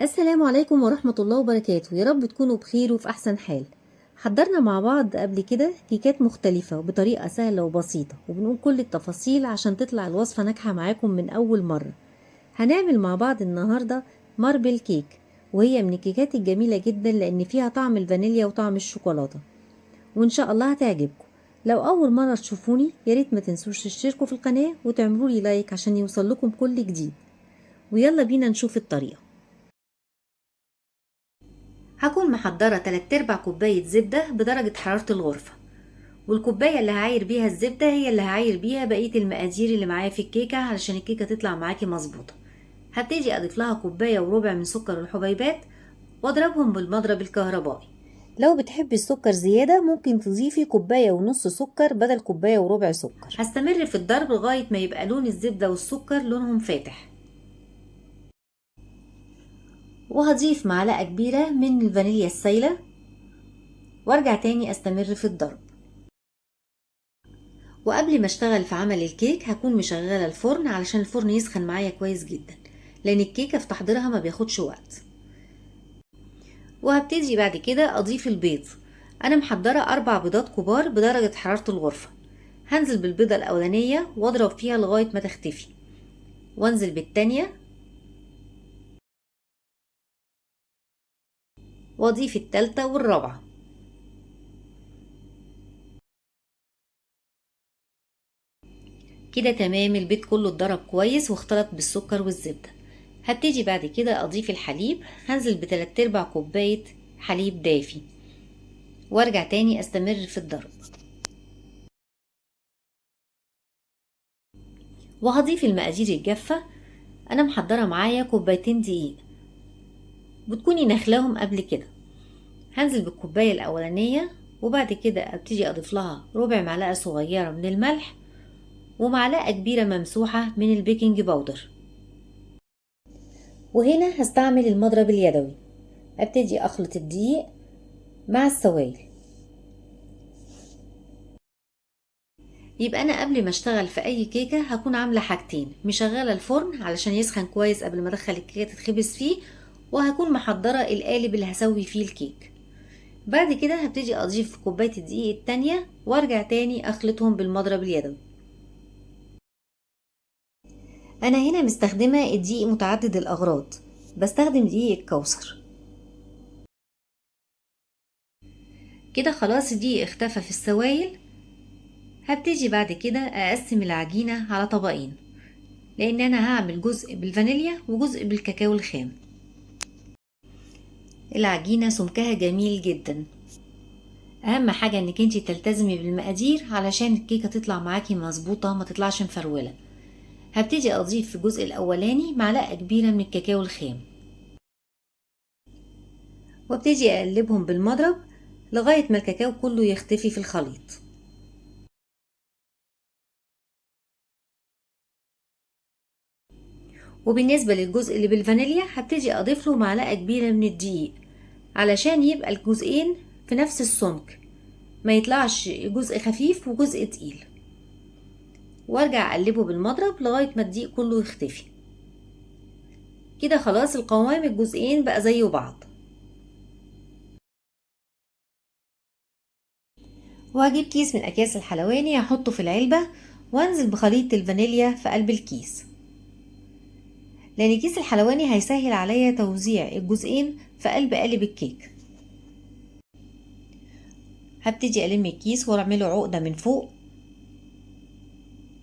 السلام عليكم ورحمة الله وبركاته. يا رب تكونوا بخير وفي أحسن حال. حضرنا مع بعض قبل كده كيكات مختلفة بطريقة سهلة وبسيطة، وبنقول كل التفاصيل عشان تطلع الوصفة ناجحة معاكم من أول مرة. هنعمل مع بعض النهاردة marble cake، وهي من الكيكات الجميلة جدا لأن فيها طعم الفانيليا وطعم الشوكولاتة، وإن شاء الله هتعجبكم. لو أول مرة تشوفوني يا ريت ما تنسوش تشتركوا في القناة وتعملوا لي like عشان يوصل لكم كل جديد. ويلا بينا نشوف الطريقة. هكون محضرة 3/4 كوباية زبدة بدرجة حرارة الغرفة، والكوباية اللي هعاير بيها الزبدة هي اللي هعاير بيها بقية المقادير اللي معايا في الكيكة علشان الكيكة تطلع معاكي مظبوطة. هبتدي اضيف لها كوباية وربع من سكر الحبيبات واضربهم بالمضرب الكهربائي. لو بتحبي السكر زيادة ممكن تضيفي كوباية ونص سكر بدل كوباية وربع سكر. هستمر في الضرب لغاية ما يبقى لون الزبدة والسكر لونهم فاتح. وهضيف معلقة كبيرة من الفانيليا السايلة وارجع تاني استمر في الضرب. وقبل ما اشتغل في عمل الكيك هكون مشغلة الفرن علشان الفرن يسخن معايا كويس جدا، لان الكيكة في تحضيرها ما بياخدش وقت. وهبتدي بعد كده اضيف البيض. انا محضرة 4 بيضات كبار بدرجة حرارة الغرفة. هنزل بالبيضة الاولانية واضرب فيها لغاية ما تختفي، وانزل بالتانية واضيف التالتة والرابعة. كده تمام، البيض كله اتضرب كويس واختلط بالسكر والزبدة. هبتدي بعد كده اضيف الحليب. هنزل بتلات ارباع كوباية حليب دافي وارجع تاني استمر في الضرب. وهضيف المقادير الجافة. انا محضرة معايا كوبايتين دقيق بتكوني نخلاهم قبل كده. هنزل بالكوباية الاولانية وبعد كده ابتدي اضيف لها ربع معلقة صغيرة من الملح ومعلقة كبيرة ممسوحة من ال baking powder. وهنا هستعمل المضرب اليدوي. ابتدي اخلط الدقيق مع السوائل. يبقى انا قبل ما اشتغل في اي كيكة هكون عاملة حاجتين: مشغلة الفرن علشان يسخن كويس قبل ما ادخل الكيكة تتخبز فيه، وهكون محضرة القالب اللي هسوي فيه الكيك. بعد كده هبتدي اضيف كوباية الدقيق التانية وارجع تاني اخلطهم بالمضرب اليدوي. انا هنا مستخدمة الدقيق متعدد الاغراض، بستخدم دقيق الكوثر. كده خلاص الدقيق اختفى في السوائل. هبتدي بعد كده اقسم العجينة على طبقين، لان انا هعمل جزء بالفانيليا وجزء بالكاكاو الخام. العجينة سمكها جميل جدا. اهم حاجة انك انتي تلتزمي بالمقادير علشان الكيكة تطلع معاكي مظبوطة، ما تطلعش مفرولة. هبتدي اضيف في الجزء الاولاني معلقة كبيرة من الكاكاو الخام، وابتدي اقلبهم بالمضرب لغاية ما الكاكاو كله يختفي في الخليط. وبالنسبة للجزء اللي بالفانيليا هبتدي اضيف له معلقة كبيرة من الدقيق علشان يبقى الجزئين في نفس السمك، ما يطلعش جزء خفيف وجزء تقيل. وارجع اقلبه بالمضرب لغاية ما الدقيق كله يختفي. كده خلاص القوام الجزئين بقى زي بعض. وهجيب كيس من اكياس الحلواني هحطه في العلبة وانزل بخليط الفانيليا في قلب الكيس، لان كيس الحلواني هيسهل عليا توزيع الجزئين في قلب قالب الكيك. هبتدي الم الكيس واعمله عقدة من فوق،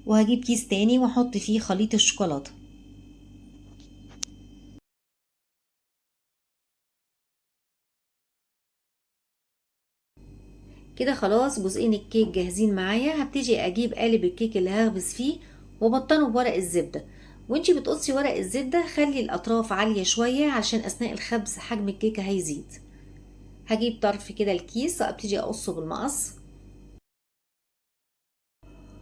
وهجيب كيس تاني واحط فيه خليط الشوكولاتة. كده خلاص جزئين الكيك جاهزين معايا. هبتدي اجيب قالب الكيك اللي هخبز فيه وبطنه بورق الزبدة. وانتي بتقصي ورق الزبدة خلي الاطراف عالية شوية عشان اثناء الخبز حجم الكيكة هيزيد. هجيب طرف كده الكيس وابتدي اقصه بالمقص،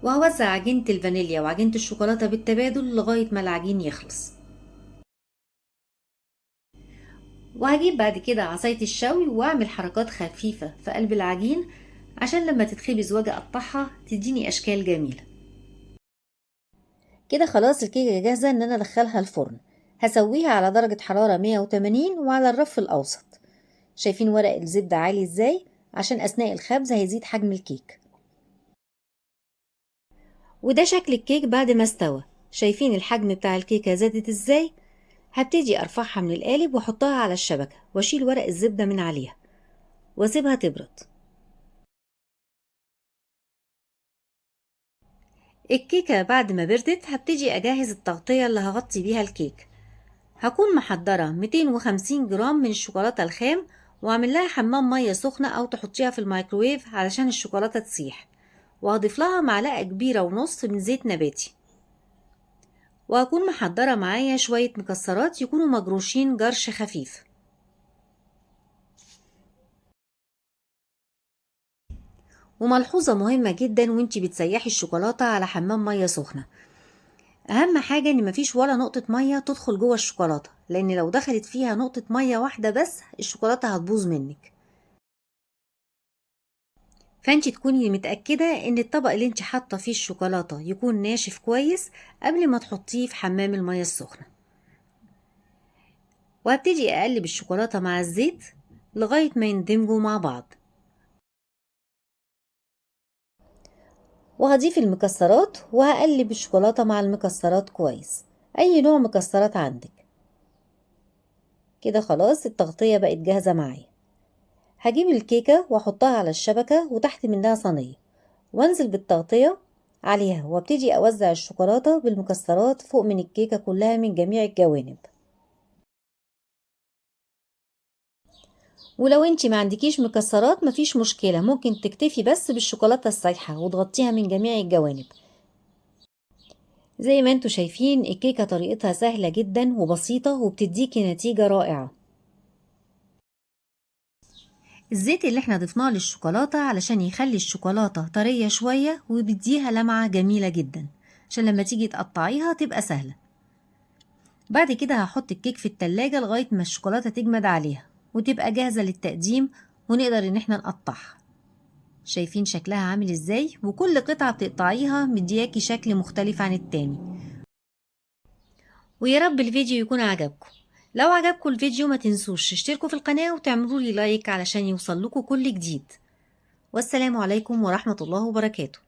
وهوزع عجينة الفانيليا وعجينة الشوكولاتة بالتبادل لغاية ما العجين يخلص. وهجيب بعد كده عصاية الشوي واعمل حركات خفيفة في قلب العجين عشان لما تتخبز واجي اقطعها تديني اشكال جميلة. كده خلاص الكيكة جاهزة ان انا ادخلها الفرن. هسويها على درجة حرارة 180 وعلى الرف الأوسط. شايفين ورق الزبدة عالي ازاي؟ عشان أثناء الخبز هيزيد حجم الكيك. وده شكل الكيك بعد ما استوى. شايفين الحجم بتاع الكيكة زادت ازاي؟ هبتدي ارفعها من القالب واحطها على الشبكة واشيل ورق الزبدة من عليها واسيبها تبرد. الكيكة بعد ما بردت هبتدي اجهز التغطية اللي هغطي بيها الكيك. هكون محضرة 250 جرام من الشوكولاتة الخام، واعمل لها حمام مية سخنة او تحطيها في الميكروويف علشان الشوكولاتة تسيح، وهضيف لها معلقة كبيرة ونص من زيت نباتي. وهكون محضرة معايا شوية مكسرات يكونوا مجروشين جرش خفيف. وملحوظة مهمة جدا وانتي بتسيحي الشوكولاتة على حمام مية سخنة، اهم حاجة ان مفيش ولا نقطة مية تدخل جوه الشوكولاتة، لان لو دخلت فيها نقطة مية واحدة بس الشوكولاتة هتبوظ منك. فانتي تكوني متأكدة ان الطبق اللي انتي حاطة فيه الشوكولاتة يكون ناشف كويس قبل ما تحطيه في حمام المية السخنة. وهبتدي اقلب الشوكولاتة مع الزيت لغاية ما يندمجوا مع بعض، وهضيف المكسرات وهقلب الشوكولاتة مع المكسرات كويس، اي نوع مكسرات عندك. كده خلاص التغطية بقت جاهزة معايا. هجيب الكيكة واحطها على الشبكة وتحت منها صينية، وانزل بالتغطية عليها، وابتدي اوزع الشوكولاتة بالمكسرات فوق من الكيكة كلها من جميع الجوانب. ولو انتي ما عندكيش مكسرات مفيش مشكلة، ممكن تكتفي بس بالشوكولاتة السايحة وتغطيها من جميع الجوانب. زي ما انتوا شايفين الكيكة طريقتها سهلة جدا وبسيطة وبتديكي نتيجة رائعة. الزيت اللي احنا ضفناه للشوكولاتة علشان يخلي الشوكولاتة طرية شوية وبيديها لمعة جميلة جدا، عشان لما تيجي تقطعيها تبقى سهلة. بعد كده هحط الكيك في التلاجة لغاية ما الشوكولاتة تجمد عليها وتبقى جاهزة للتقديم ونقدر ان احنا نقطعها. شايفين شكلها عامل ازاي؟ وكل قطعة بتقطعيها مدياكي شكل مختلف عن التاني. ويا رب الفيديو يكون عجبكم. لو عجبكم الفيديو ما تنسوش تشتركوا في القناة وتعملوا لي لايك علشان يوصل لكم كل جديد. والسلام عليكم ورحمة الله وبركاته.